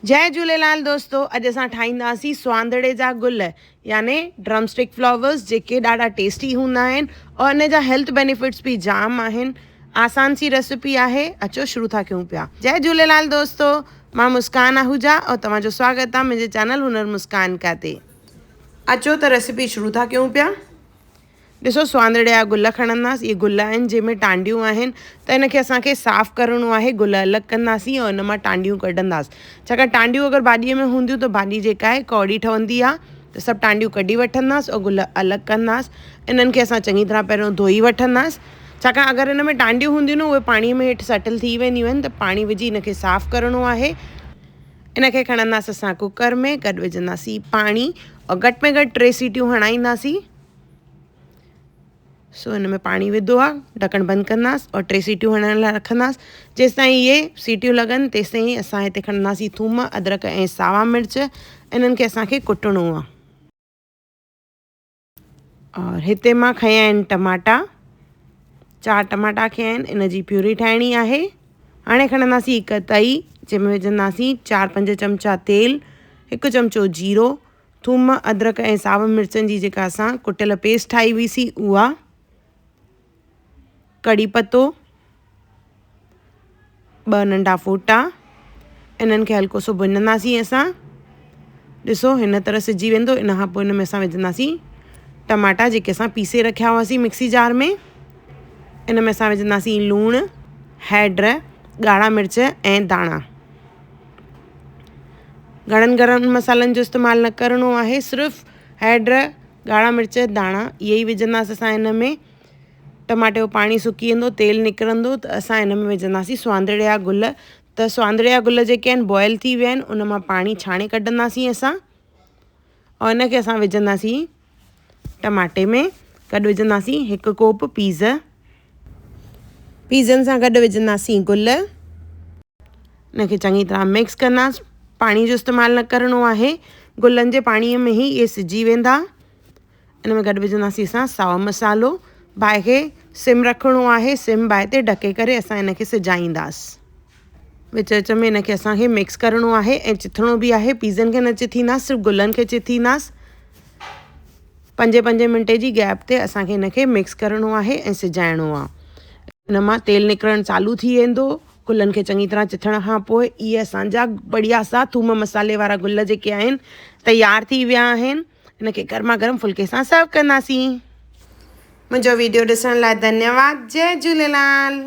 جئي جهوليلال دوستو اڄ اسان ٺاهينداسين سوانڌڙي جا گل يعني ڊرم اسٽڪ فلاورس جيڪي ڏاڍا ٽيسٽي هوندا آهن اور ان جا هيلٿ بينيفٽس به جام آهن آسان سي ريسپي آهي اچو شروع ٿا ڪيون پيا جئي جهوليلال دوستو مان مسڪان آهوجا اور توهان جو سواگت آهي منهنجي چينل هنر مسڪان ڪا تي اچو ته ريسپي شروع ٿا ڪيون پيا. ڏسو سوانڌڙي جا گل کڻنداس اهي گل آهن جنهن ۾ ٽانڊيون آهن ته ان کي اسان کي صاف ڪرڻو آهي گل الڳ ڪنداسين ۽ ان مان ٽانڊيون ڪڍنداس ڇاڪاڻ ٽانڊيون اگر ڀاڄيء ۾ هونديون ته ڀاڄي جيڪا آهي ڪؤڙي ٺهندي آهي ته سڀ ٽانڊيون ڪڍي وٺنداس ۽ گل الڳ ڪنداس انهن کي اسان چڱي طرح پهريون ڌوئي وٺنداس ڇاڪاڻ اگر ان ۾ ٽانڊيون هونديون نه اهي پاڻيء ۾ هيٺ سيٽل ٿي وينديون آهن ته پاڻي وجهي ان کي صاف ڪرڻو آهي ان کي کڻنداس اسان ڪوڪر ۾ گڏ وجهنداسين پاڻي ۽ گهٽ ۾ گهٽ ٽي سيٽيون هڻائينداسين سو هن ۾ پاڻي وڌو آ ڍڪڻ بند ڪنداس اور ٽي سيٽيون هڻڻ لاء رکنداس جيستائين اهي سيٽيون لڳن تيستائين اسان هتي کڻنداسين ٿوم ادرڪ ۽ ساوا مرچ انهن کي اسان کي ڪٽڻو آ اور هتي مان کنيا آهن ٽماٽا چار ٽماٽا کنيا آهن ان جي پيوري ٺاهڻي آهي هاڻي کڻنداسين هڪ تئي جنهن ۾ وجهنداسين چار پنج چمچا تيل هڪ چمچو جيرو ٿوم، ادرڪ ۽ ساون مرچن جي جيڪا اسان ڪٽيل پيسٽ ٺاهي هئي سي اها، ڪڙي پتو، ٻه ننڍا ڦوٽا، انهن کي هلڪو سو ڀڃنداسين اسان. ڏسو هن طرح سجي ويندو ان کان پوء ان ۾ اسان وجهنداسين ٽماٽا جيڪي اسان پيسي رکيا هئاسين مڪسي جار ۾. ان ۾ اسان وجهنداسين لوڻ، هيڊ، ڳاڙها مرچ ۽ ڌاڻا. گهڻن گرم مصالحن جو استعمال نه ڪرڻو آهي صرف هيڊ ڳاڙها مرچ ڌاڻا اهي ئي وجهنداسين اسان هن ۾ ٽماٽي جو پاڻي سڪي ويندو تيل نڪرندو ته اسان هن ۾ وجهنداسين سوانڌڙي جا گل ته سوانڌڙي جا گل جيڪي آهن بوائل ٿي ويا آهن ان مان پاڻي ڇاڻي ڪڍنداسين اسان اور ان کي اسان وجهنداسين ٽماٽي ۾ گڏ وجهنداسين هڪ ڪوپ پيز پيزن سان گڏ وجهنداسين گل ان کي چڱي طرح مڪس ڪنداس پاڻي جو استعمال نه ڪرڻو آهي گلن جي پاڻي ۾ ئي اهي سجي ويندا ان ۾ گڏ وجهنداسين اسان سائو مصالحو باهه کي سم رکڻو آهي سم باهه تي ڍڪي ڪري اسان ان کي سجائينداس وچ وچ ۾ ان کي اسان کي مڪس ڪرڻو آهي ۽ چٿڻو به آهي پيزن کي نه چٿينداس صرف گلن کي چٿينداس پنجين پنجين منٽي جي گيپ تي اسان کي ان کي مڪس ڪرڻو آهي ۽ سجائڻو آهي ان مان تيل نڪرڻ چالو ٿي ويندو گلن کي چڱي طرح چٿڻ کان پوء اهي اسان جا بڙيا سا ٿوم مصالحي وارا گل جيڪي آهن تيار ٿي ويا آهن ان کي گرما گرم ڦلڪي سان سرو ڪنداسين. منهنجو ويڊيو ڏسڻ لاء ڌنيواد جئي جهوليلال.